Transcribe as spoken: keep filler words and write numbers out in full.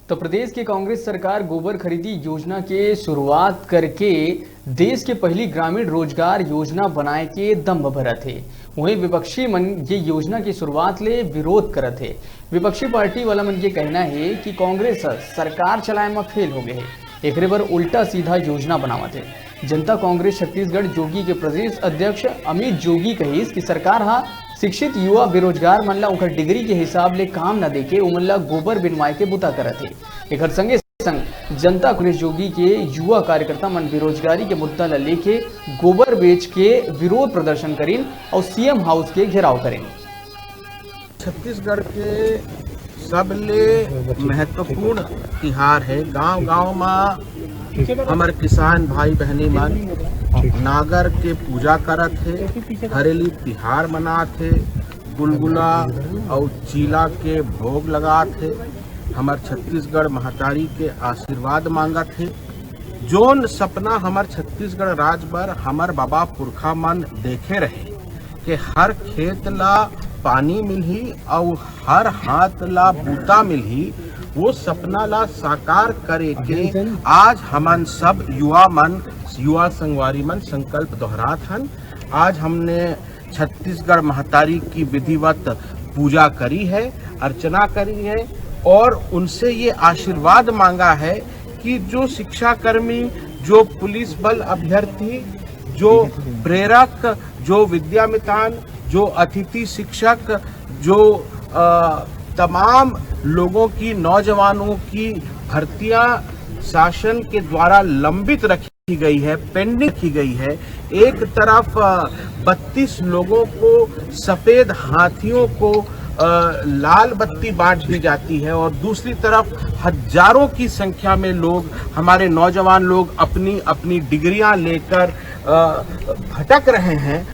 तो प्रदेश के कांग्रेस सरकार गोबर खरीदी योजना के शुरुआत करके देश के पहली ग्रामीण रोजगार योजना बनाए के दम्भ भरत हे। वहीं विपक्षी मन ये योजना की शुरुआत ले विरोध करत हे। विपक्षी पार्टी वाला मन के कहना हे कि कांग्रेस ह सरकार चलाए म फेल हो गए हे, एकरे बर उल्टा सीधा योजना बनावत हे। जनता कांग्रेस छत्तीसगढ़ जोगी के प्रदेश अध्यक्ष अमित जोगी कहिस कि सरकार ह शिक्षित युवा बेरोजगार मन ला उंकर डिग्री के हिसाब ले काम न देके उमन ला गोबर बिनवाए के बुता करत हे। एकर संगे संग जनता कांग्रेस जोगी के युवा कार्यकर्ता मन बेरोजगारी के मुद्दा ला लेके गोबर बेच के विरोध प्रदर्शन करिन अउ सीएम हाउस के घेराव करिन। छत्तीसगढ़ के सबले महत्वपूर्ण तिहार हे। गांव-गांव म हमर किसान भाई बहिनी मन नागर के पूजा करत हे, हरेली तिहार मनात हे, गुलगुला अउ चीला के भोग लगात हे, हमर छत्तीसगढ़ महतारी के आशीर्वाद मांगत हे। जोन सपना हमर छत्तीसगढ़ राज बर हमर बाबा पुरखा मन देखे रहे कि हर खेत ला पानी मिलही अउ हर हाथ ला बूता मिलही, वो सपना ला साकार करे के आज हमन सब युवा मन, युवा संगवारी मन संकल्प दोहरात हन। आज हमने छत्तीसगढ़ महतारी की विधिवत पूजा करी है, अर्चना करी है और उनसे ये आशीर्वाद मांगा है कि जो शिक्षाकर्मी, जो पुलिस बल अभ्यर्थी, जो प्रेरक, जो विद्यामितान, जो अतिथि शिक्षक, जो अ, तमाम लोगों की, नौजवानों की भर्तियां शासन के द्वारा लंबित रखी गई है, पेंडिंग रखी गई है। एक तरफ बत्तीस लोगों को, सफेद हाथियों को अ, लाल बत्ती बांट दी जाती है और दूसरी तरफ हजारों की संख्या में लोग, हमारे नौजवान लोग अपनी अपनी डिग्रियां लेकर अ, भटक रहे हैं।